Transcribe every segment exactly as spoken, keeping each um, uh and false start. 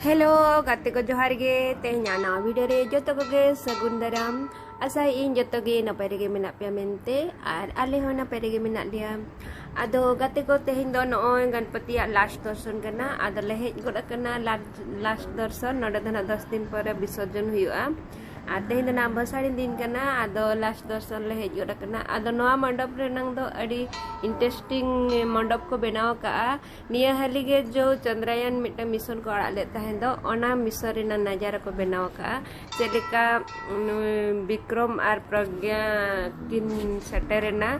Hello ᱜᱟᱛᱮ ᱠᱚ, ᱡᱚᱦᱟᱨ ᱜᱮ᱾ ᱛᱮᱦᱮᱧᱟᱜ ᱱᱟᱣᱟ ᱵᱷᱤᱰᱤᱭᱳ ᱨᱮ ᱡᱚᱛᱚ ᱠᱚᱜᱮ ᱥᱟᱹᱜᱩᱱ ᱫᱟᱨᱟᱢ᱾ ᱟᱥᱟᱭᱮᱫ ᱟᱹᱧ ᱡᱚᱛᱚ ᱜᱮ ᱱᱟᱯᱟᱭ ᱨᱮᱜᱮ ᱢᱮᱱᱟᱜ ᱯᱮᱭᱟ ᱢᱮᱱᱛᱮ, ᱟᱨ ᱟᱞᱮ ᱦᱚᱸ ᱱᱟᱯᱟᱭ ᱨᱮᱜᱮ ᱢᱮᱱᱟᱜ ᱞᱮᱭᱟ᱾ ᱟᱫᱚ ᱜᱟᱛᱮ ᱠᱚ, ᱛᱮᱦᱮᱧ ᱫᱚ ᱱᱚᱜᱼᱚᱭ ᱜᱚᱱᱯᱚᱛᱤᱭᱟᱜ ᱞᱟᱥᱴ ᱫᱚᱨᱥᱚᱱ ᱠᱟᱱᱟ᱾ ᱟᱫᱚ ᱞᱮ ᱦᱮᱡ ᱜᱚᱫ ᱟᱠᱟᱱᱟ ᱞᱟᱥᱴ ᱫᱚᱨᱥᱚᱱ᱾ ᱱᱚᱰᱮ ᱫᱚ ᱱᱟᱜ ᱫᱚᱥ ᱫᱤᱱ ᱯᱚᱨᱮ ᱵᱤᱥᱚᱨᱡᱚᱱ ᱦᱩᱭᱩᱜᱼᱟ᱾ ᱟᱨ ᱛᱮᱦᱮᱧ ᱫᱚ ᱱᱟᱜ ᱵᱷᱟᱥᱟᱲᱤ ᱫᱤᱱ ᱠᱟᱱᱟ᱾ ᱟᱫᱚ ᱞᱟᱥᱴ ᱫᱚᱨᱥᱚᱱ ᱞᱮ ᱦᱮᱡ ᱜᱚᱫ ᱟᱠᱟᱱᱟ᱾ ᱟᱫᱚ ᱱᱚᱣᱟ ᱢᱚᱱᱰᱚᱯ ᱨᱮᱱᱟᱝ ᱫᱚ ᱟᱹᱰᱤ ᱤᱱᱴᱟᱨᱮᱥᱴᱤᱝ ᱢᱚᱱᱰᱚᱯ ᱠᱚ ᱵᱮᱱᱟᱣ ᱟᱠᱟᱫᱼᱟ᱾ ᱱᱤᱭᱟᱹ ᱦᱟᱹᱞᱤ ᱜᱮ ᱡᱚ ᱪᱚᱱᱫᱨᱟᱭᱟᱱ ᱢᱤᱫᱴᱟᱝ ᱢᱤᱥᱚᱱ ᱠᱚ ᱟᱲᱟᱜ ᱞᱮᱫ ᱛᱟᱦᱮᱸ ᱫᱚ, ᱚᱱᱟ ᱢᱤᱥᱚᱱ ᱨᱮᱱᱟᱜ ᱱᱟᱡᱟᱨᱟ ᱠᱚ ᱵᱮᱱᱟᱣ ᱟᱠᱟᱫᱼᱟ᱾ ᱪᱮᱫ ᱞᱮᱠᱟ, ᱩᱸ, ᱵᱤᱠᱨᱚᱢ ᱟᱨ ᱯᱨᱚᱜᱽᱧᱟ ᱠᱤᱱ ᱥᱮᱴᱮᱨᱮᱱᱟ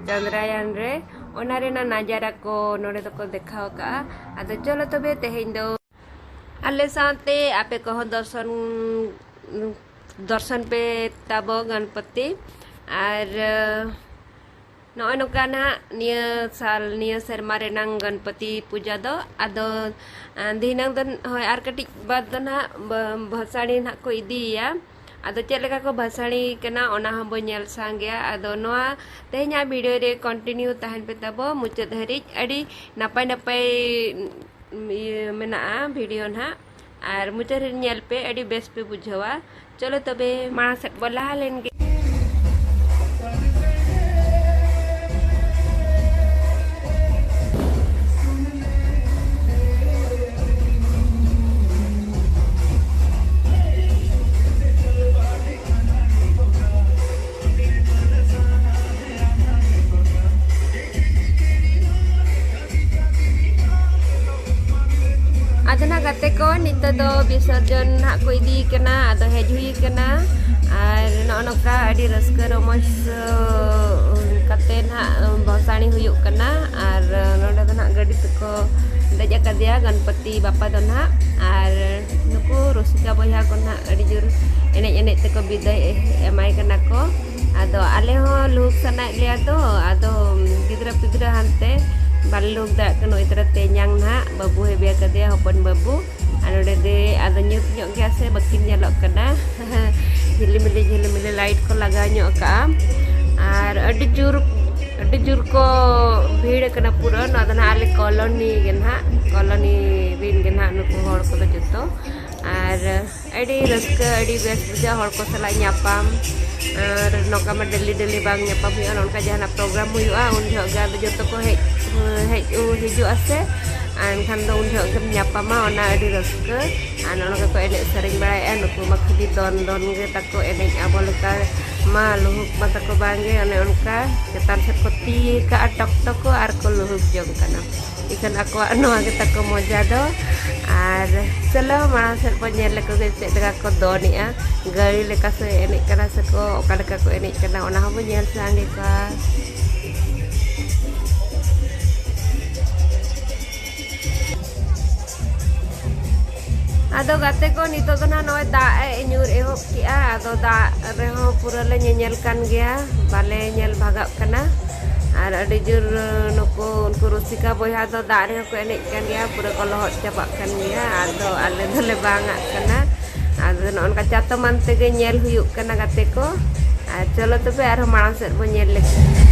ᱪᱚᱱᱫᱨᱟᱭᱟᱱ ᱨᱮ, ᱚᱱᱟ ᱨᱮᱱᱟᱜ ᱱᱟᱡᱟᱨᱟ ᱠᱚ ᱱᱚᱰᱮ ᱫᱚᱠᱚ ᱫᱮᱠᱷᱟᱣ ᱟᱠᱟᱫᱼᱟ᱾ ᱟᱫᱚ ᱪᱚᱞᱚ ᱛᱚᱵᱮ ᱛᱮᱦᱮᱧ ᱫᱚ ᱟᱞᱮ ᱥᱟᱶᱛᱮ ᱟᱯᱮ ᱠᱚᱦᱚᱸ ᱫᱚᱨᱥᱚᱱ, ᱫᱚᱨᱥᱚᱱ ᱯᱮ ᱛᱟᱵᱚ ᱜᱚᱱᱯᱚᱛᱤ᱾ ᱟᱨ, ᱟᱸ, ᱱᱚᱜᱼᱚᱭ ᱱᱚᱝᱠᱟ ᱱᱟᱦᱟᱜ ᱱᱤᱭᱟᱹ ᱥᱟᱞ, ᱱᱤᱭᱟᱹ ᱥᱮᱨᱢᱟ ᱨᱮᱱᱟᱝ ᱜᱚᱱᱯᱚᱛᱤ ᱯᱩᱡᱟ ᱫᱚ᱾ ᱟᱫᱚ, ᱟᱸ, ᱫᱷᱤᱱᱟᱹᱝ ᱫᱚ, ᱦᱳᱭ, ᱟᱨ ᱠᱟᱹᱴᱤᱡ ᱵᱟᱫᱽ ᱫᱚ ᱱᱟᱦᱟᱜ ᱵᱷᱟᱥᱟᱲᱤ ᱱᱟᱦᱟᱜ ᱠᱚ ᱤᱫᱤᱭᱮᱭᱟ᱾ ᱟᱫᱚ ᱪᱮᱫ ᱞᱮᱠᱟ ᱠᱚ ᱵᱷᱟᱥᱟᱲᱤ ᱠᱟᱱᱟ, ᱚᱱᱟ ᱦᱚᱸ ᱵᱚᱱ ᱧᱮᱞ ᱥᱟᱸᱜᱮᱭᱟ᱾ ᱟᱫᱚ ᱱᱚᱣᱟ ᱛᱮᱦᱮᱧᱟᱜ ᱵᱷᱤᱰᱤᱭᱳ ᱨᱮ ᱠᱚᱱᱴᱤᱱᱤᱭᱩ ᱛᱟᱦᱮᱱ ᱯᱮ ᱛᱟᱵᱚ ᱢᱩᱪᱟᱹᱫ ᱦᱟᱹᱨᱤᱡ᱾ ᱟᱹᱰᱤ ᱱᱟᱯᱟᱭ ᱱᱟᱯᱟᱭ, ᱩᱸ, ᱤᱭᱟᱹ ᱢᱮᱱᱟᱜᱼᱟ ᱵᱷᱤᱰᱤᱭᱳ ᱱᱟᱦᱟᱜ, ᱟᱨ ᱢᱩᱪᱟᱹᱫ ᱨᱮ ᱧᱮᱞ ᱯᱮ, ᱟᱹᱰᱤ ᱵᱮᱥ ᱯᱮ ᱵᱩᱡᱷᱟᱹᱣᱟ᱾ ᱪᱚᱞᱚ ᱛᱚᱵᱮ ᱢᱟᱲᱟᱝ ᱥᱮᱫ ᱵᱚ ᱞᱟᱦᱟ ᱞᱮᱱ ᱜᱮ᱾ ᱟᱫᱚ ᱱᱟᱜ ᱜᱟᱛᱮ ᱠᱚ, ᱱᱤᱛᱚᱜ ᱫᱚ ᱵᱤᱥᱚᱨᱡᱚᱱ ᱱᱟᱜ ᱠᱚ ᱤᱫᱤᱭᱮ ᱠᱟᱱᱟ᱾ ᱟᱫᱚ ᱦᱮᱡ ᱦᱩᱭ ᱠᱟᱱᱟ᱾ ᱟᱨ ᱱᱚᱜᱼᱚ ᱱᱚᱝᱠᱟ ᱟᱹᱰᱤ ᱨᱟᱹᱥᱠᱟᱹ ᱨᱚᱢᱚᱡᱽ, ᱟᱹ, ᱠᱟᱛᱮ ᱱᱟᱜ ᱵᱷᱚᱥᱟᱱᱤ ᱦᱩᱭᱩᱜ ᱠᱟᱱᱟ᱾ ᱟᱨ ᱱᱚᱰᱮ ᱫᱚ ᱱᱟᱜ ᱜᱟᱹᱰᱤ ᱛᱮᱠᱚ ᱫᱮᱡ ᱟᱠᱟᱫᱮᱭᱟ ᱜᱚᱱᱯᱚᱛᱤ ᱵᱟᱯᱟ ᱫᱚ ᱱᱟᱜ᱾ ᱟᱨ ᱱᱩᱠᱩ ᱨᱩᱥᱤᱠᱟ ᱵᱚᱭᱦᱟ ᱠᱚ ᱱᱟᱜ ᱟᱹᱰᱤ ᱡᱳᱨ ᱮᱱᱮᱡ ᱮᱱᱮᱡ ᱛᱮᱠᱚ ᱵᱤᱫᱟᱹᱭ ᱮᱢᱟᱭ ᱠᱟᱱᱟ ᱠᱚ᱾ ᱟᱫᱚ ᱟᱞᱮ ᱦᱚᱸ ᱞᱩᱦᱩᱠ ᱥᱟᱱᱟᱭᱮᱫ ᱞᱮᱭᱟ ᱛᱚ, ᱟᱫᱚ ᱜᱤᱫᱽᱨᱟᱹ ᱯᱤᱫᱽᱨᱟᱹ ᱦᱟᱱᱛᱮ ᱵᱟᱞᱮ ᱞᱩᱦᱩᱠ ᱫᱟᱲᱮᱭᱟᱜ ᱠᱟᱱᱟ᱾ ᱱᱚᱜᱼᱚᱭ ᱛᱚᱨᱟ ᱛᱮᱧᱟᱝ ᱱᱟᱦᱟᱜ ᱵᱟᱹᱵᱩ ᱦᱮᱡ ᱟᱠᱟᱫᱮᱭᱟ, ᱦᱚᱯᱚᱱ ᱵᱟᱹᱵᱩ᱾ ᱟᱨ ᱱᱚᱰᱮ ᱫᱚ ᱟᱫᱚ ᱧᱩᱛ ᱧᱚᱜ ᱜᱮᱭᱟ ᱥᱮ, ᱵᱟᱹᱠᱤᱱ ᱧᱮᱞᱚᱜ ᱠᱟᱱᱟ᱾ ᱡᱷᱤᱞᱤᱢᱤᱞᱤ ᱡᱷᱤᱞᱤᱢᱤᱞᱤ ᱞᱟᱭᱤᱴ ᱠᱚ ᱞᱟᱜᱟᱣ ᱧᱚᱜ ᱠᱟᱜᱼᱟ᱾ ᱟᱨ ᱟᱹᱰᱤ ᱡᱳᱨ, ᱟᱹᱰᱤ ᱡᱳᱨ ᱠᱚ ᱵᱷᱤᱲ ᱠᱟᱱᱟ ᱯᱩᱨᱟᱹ᱾ ᱱᱚᱣᱟ ᱫᱚ ᱱᱟᱦᱟᱜ ᱟᱞᱮ ᱠᱚᱞᱚᱱᱤ ᱜᱮ ᱱᱟᱦᱟᱜ, ᱠᱚᱞᱚᱱᱤ ᱨᱤᱱ ᱜᱮ ᱱᱟᱦᱟᱜ ᱱᱩᱠᱩ ᱦᱚᱲ ᱠᱚᱫᱚ ᱡᱚᱛᱚ᱾ ᱛᱚ ᱟᱨ ᱟᱹᱰᱤ ᱨᱟᱹᱥᱠᱟᱹ, ᱟᱹᱰᱤ ᱵᱮᱥ ᱵᱩᱡᱷᱟᱹᱜᱼᱟ ᱦᱚᱲ ᱠᱚ ᱥᱟᱞᱟᱜ ᱧᱟᱯᱟᱢ᱾ ᱟᱨ ᱱᱚᱝᱠᱟ ᱢᱟ ᱰᱮᱞᱤ ᱰᱮᱞᱤ ᱵᱟᱝ ᱧᱟᱯᱟᱢ ᱦᱩᱭᱩᱜᱼᱟ, ᱱᱚᱝᱠᱟ ᱡᱟᱦᱟᱱᱟᱜ ᱯᱨᱳᱜᱨᱟᱢ ᱦᱩᱭᱩᱜᱼᱟ ᱩᱱ ᱡᱚᱦᱚᱜ ᱜᱮ ᱟᱫᱚ ᱡᱚᱛᱚ ᱠᱚ ᱦᱮᱡ ᱦᱮᱡ ᱦᱤᱡᱩᱜᱼᱟ ᱥᱮ, ᱟᱨ ᱮᱱᱠᱷᱟᱱ ᱫᱚ ᱩᱱ ᱡᱚᱦᱚᱜ ᱜᱮᱢ ᱧᱟᱯᱟᱢᱟ, ᱚᱱᱟ ᱟᱹᱰᱤ ᱨᱟᱹᱥᱠᱟᱹ᱾ ᱟᱨ ᱱᱚᱜᱼᱚ ᱱᱚᱝᱠᱟ ᱠᱚ ᱮᱱᱮᱡ ᱥᱮᱨᱮᱧ ᱵᱟᱲᱟᱭᱮᱫᱼᱟ, ᱱᱩᱠᱩ ᱢᱟ ᱠᱷᱟᱹᱞᱤ ᱫᱚᱱ ᱫᱚᱱ ᱜᱮ ᱛᱟᱠᱚ ᱮᱱᱮᱡ, ᱟᱵᱚ ᱞᱮᱠᱟ ᱢᱟ ᱞᱩᱦᱩᱠ ᱢᱟ ᱛᱟᱠᱚ ᱵᱟᱝᱜᱮ, ᱚᱱᱮ ᱚᱱᱠᱟ ᱪᱮᱛᱟᱱ ᱥᱮᱫ ᱠᱚ ᱛᱤ ᱠᱟᱜᱼᱟ ᱴᱚᱠ ᱴᱚᱠ ᱠᱚ ᱟᱨ ᱠᱚ ᱞᱩᱦᱩᱠ ᱡᱚᱝ ᱠᱟᱱᱟ᱾ ᱤᱠᱷᱟᱹᱱ ᱟᱠᱚᱣᱟᱜ ᱱᱚᱣᱟ ᱜᱮ ᱛᱟᱠᱚ ᱢᱚᱡᱟ ᱫᱚ᱾ ᱟᱨ ᱪᱚᱞᱚ ᱢᱟᱲᱟᱝ ᱥᱮᱫ ᱵᱚᱱ ᱧᱮᱞ ᱞᱮᱠᱚ ᱜᱮ ᱪᱮᱫ ᱞᱮᱠᱟ ᱠᱚ ᱫᱚᱱᱮᱜᱼᱟ, ᱜᱟᱹᱲᱤ ᱞᱮᱠᱟ ᱥᱮ ᱮᱱᱮᱡ ᱠᱟᱱᱟ ᱥᱮ ᱠᱚ ᱚᱠᱟ ᱞᱮᱠᱟ ᱠᱚ ᱮᱱᱮᱡ ᱠᱟᱱᱟ, ᱚᱱᱟ ᱦᱚᱸᱵᱚᱱ ᱧᱮᱞ ᱥᱟᱸᱜᱮ ᱠᱚᱣᱟ᱾ ᱟᱫᱚ ᱜᱟᱛᱮ ᱠᱚ, ᱱᱤᱛᱚᱜ ᱫᱚ ᱱᱟᱦᱟᱜ ᱱᱚᱜᱼᱚᱭ ᱫᱟᱜ ᱮ ᱧᱩᱨ ᱮᱦᱚᱵ ᱠᱮᱜᱼᱟ᱾ ᱟᱫᱚ ᱫᱟᱜ ᱨᱮᱦᱚᱸ ᱯᱩᱨᱟᱹ ᱞᱮ ᱧᱮᱧᱮᱞ ᱠᱟᱱ ᱜᱮᱭᱟ, ᱵᱟᱞᱮ ᱧᱮᱞ ᱵᱷᱟᱜᱟᱜ ᱠᱟᱱᱟ᱾ ᱟᱨ ᱟᱹᱰᱤ ᱡᱳᱨ ᱱᱩᱠᱩ ᱩᱱᱠᱩ ᱨᱩᱥᱤᱠᱟ ᱵᱚᱭᱦᱟ ᱫᱚ ᱫᱟᱜ ᱨᱮᱦᱚᱸ ᱠᱚ ᱮᱱᱮᱡ ᱠᱟᱱ ᱜᱮᱭᱟ, ᱯᱩᱨᱟᱹ ᱠᱚ ᱞᱚᱦᱚᱫ ᱪᱟᱵᱟᱜ ᱠᱟᱱ ᱜᱮᱭᱟ᱾ ᱟᱫᱚ ᱟᱞᱮ ᱫᱚᱞᱮ ᱵᱟᱝ ᱟᱜ ᱠᱟᱱᱟ᱾ ᱟᱫᱚ ᱱᱚᱜᱼᱚ ᱱᱚᱝᱠᱟ ᱪᱟᱛᱚᱢᱟᱱ ᱛᱮᱜᱮ ᱧᱮᱞ ᱦᱩᱭᱩᱜ ᱠᱟᱱᱟ ᱜᱟᱛᱮ ᱠᱚ᱾ ᱟᱨ ᱪᱚᱞᱚ ᱛᱚᱵᱮ ᱟᱨᱦᱚᱸ ᱢᱟᱲᱟᱝ ᱥᱮᱫ ᱵᱚᱱ ᱧᱮᱞ ᱞᱮᱜᱮ᱾